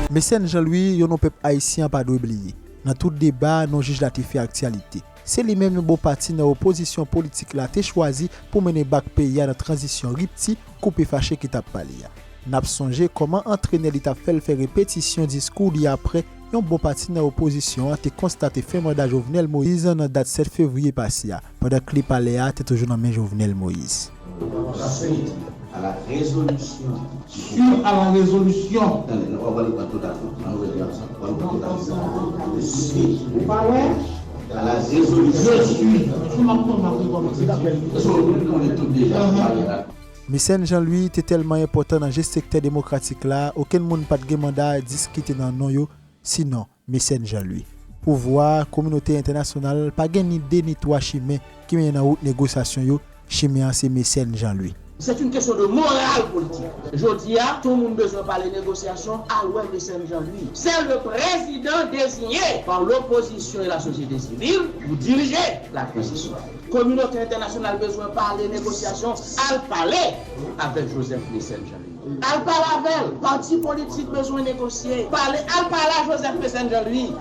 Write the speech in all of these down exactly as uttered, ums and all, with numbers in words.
Mesèn Jean Louis, yon non pèp ayisyen an pa dwe bliye. Nan tout deba, non jij la te fè aktyalite. Se li menm yon bon pati nan opozisyon politik la te chwazi pou mennen bak peyi a nan tranzisyon ripti, koupe fache ki t ap pale a. N ap sonje kòman antrenè li t ap fè l fè repetisyon diskou li apre yon bon pati nan opozisyon an te konstate fen manda Jovenel Moïse nan dat sèt fevriye pase a, pandan kle palè a te toujou nan men Jovenel Moïse. Suite à la résolution. Suite à la résolution. Attendez, on va le prendre tout à coup. On va le prendre tout à coup. Suite à la résolution. Je suis. Sou m ap pran, m ap rekòmanse. Est-ce que vous comprenez tout déjà? Mesèn Jean Louis te tèlman enpòtan nan je sektè demokratik la, okenn moun pa t gen manda diskite nan non yo, sinon Mesèn Jean Louis. Pouvwa, kominote entènasyonal pa gen ni de ni twa chimen ki mennen nan wout negosyasyon yo, chimen an se Mesèn Jean Louis. C'est une question de morale politique. Jodi a, si yon moun bezwen pale negosyasyon, al wè Mesèn Jean Louis. C'est le président désigné par l'opposition et la société civile pour diriger la transition. Kominote entènasyonal bezwen pale negosyasyon, al pale avèk Joseph Mesèn Jean Louis. Al pale avè l. Pati politik bezwen negosye. Pale, al pale a Joseph Mesèn Jean Louis.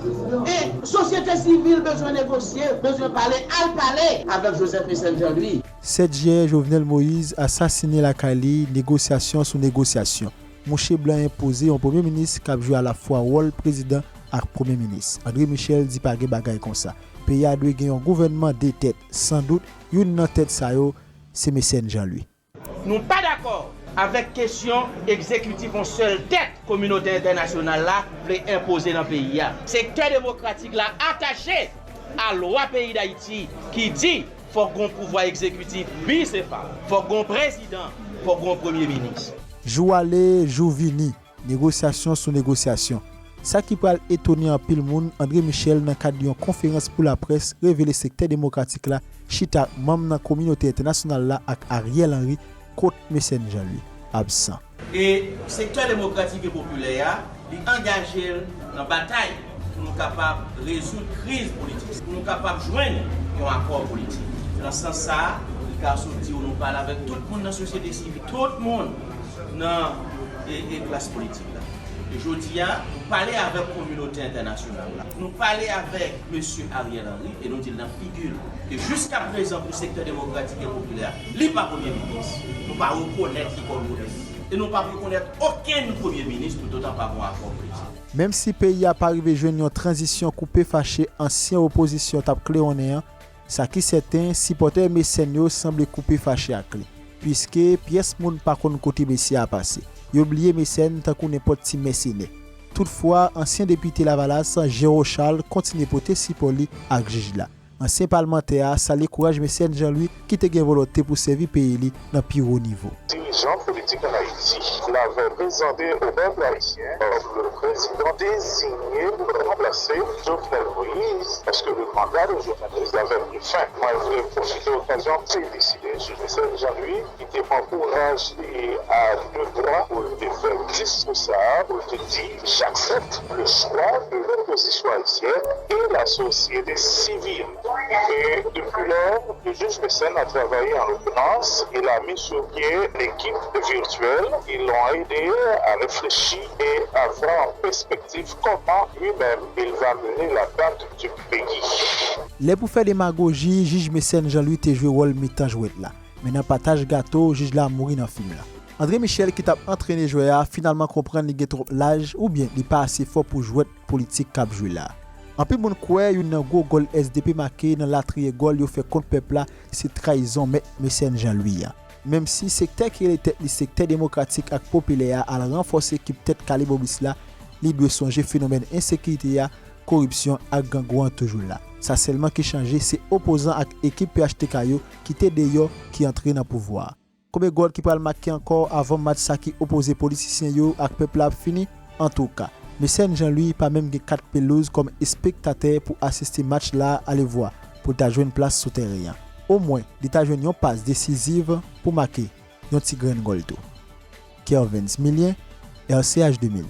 E sosyete sivil bezwen negosye, bezwen pale, al pale avèk Joseph Mesèn Jean Louis. Sèt jiyè, Jovenel Moïse asasinen lakay li, negosyasyon sou negosyasyon. Mouche blan enpoze yon premye minis k ap jwe alafwa wòl prezidan ak premye minis. André Michel di pa gen bagay konsa. Peyi a dwe gen yon gouvènman de tèt. Sandout, youn nan tèt sa yo, se Mesèn Jean Louis. Nou pa dakò avèk kesyon egzekitif yon sèl tèt kominote entènasyonal la vle enpoze nan peyi a. Sektè demokratik la atache a lwa peyi Dayiti ki di fòk gon pouvwa egzekitif bisefal, fòk gon prezidan, fòk gon premye minis. Jou ale, jou vini. Negosyasyon sou negosyasyon. Sa ki pral etone anpil moun, André Michel nan kad yon konferans pou laprès revele sektè demokratik la chita ak manm nan kominote entènasyonal la ak Ariel Henry kot Mesèn Jean Louis absan. E sektè demokratik e popilè a, li angaje l nan batay pou nou kapab rezoud kriz politik, pou nou kapab jwenn yon akò politik. Nan sans sa a, li ka sot di w nou pale avèk tout moun nan sosyete sivil, tout moun nan e, e klas politik la. E jodi a, nou pale avèk kominote entènasyonal la. Nou pale avèk mesye Ariel Henry e nou di l nan figi l ke jiskaprezan pou sektè demokratik e popilè a, li pa premye minis. Nou pa rekonèt li kòm premye minis. E nou p ap rekonèt okenn premye minis toutotan pa gon akò politik. Menm si peyi a pa rive jwenn yon tranzisyon koupe fache ansyen opozisyon t ap klewonnen an, sa ki sèten, sipòtè Mesèn yo sanble koupe fache ak li, piske pyès moun pa konn kote mesye a pase. Yo bliye Mesèn tankou nenpòt ti mèsenè. Toutfwa, ansyen depite Lavalas, Géraud Charles, kontinye pote sipò li ak jij la. Ansyen palmantè a salye kouraj Mesèn Jean Louis ki te gen volonte pou sèvi peyi li nan pi wo nivo. Dirijan politik ann Ayiti, l avè prezante o pèp ayisyen kòm le prezidan deziye pou ranplase Jovenel Moïse, paske le mandat de Jovenel Moïse avè pris fin. Mwen vle pwofite okazyon felisite Mesèn Jean Louis ki te pran kouraj li a de bra pou l te fè diskou sa a, pou l te di, j'accepte le choix de l'opposition haïtienne et la société civile. Et depuis lors, le juge Mesèn a travaillé en l'opulence. Il a mis sur pied l'équipe virtuelle. Ils l'ont aidé à réfléchir et à voir en perspective comment lui-même il va mener la barque du pays. Lè pou fè demagoji, jij Mesèn Jean Louis te jwe wòl mitan jwèt la. Men nan pataj gato, jij la mouri nan fim la. André Michel ki t ap antrene jwè a finalman konprann li gen twòp laj oubyen li pa ase fò pou jwèt politik k ap jwe la. Anpil moun kwè youn nan gwo gòl S D P make nan latriye gòl yo fè kont pèp la se trayizon mèt Mesèn Jean Louis an. Menmsi sektè ki rele tèt li sektè demokratik ak popilè a al ranfòse ekip tèt kale bobis la, li dwe sonje fenomèn ensekirite a, koripsyon ak grangou an toujou la. Sa sèlman ki chanje se opozan ak ekip P H T K yo ki te deyò ki antre nan pouvwa a. Konbyen gòl ki pral make ankò avan match sa ki opoze politisyen yo ak pèp la ap fini? Antouka, Mesèn Jean Louis pa menm gen kat pelouz kòm espektatè pou asiste match la alevwa pou l ta jwenn plas sou tèren an. Omwen, li ta jwenn yon pas desiziv pou make yon ti grenn gòl tou. Kervens Milien, R C H de mil.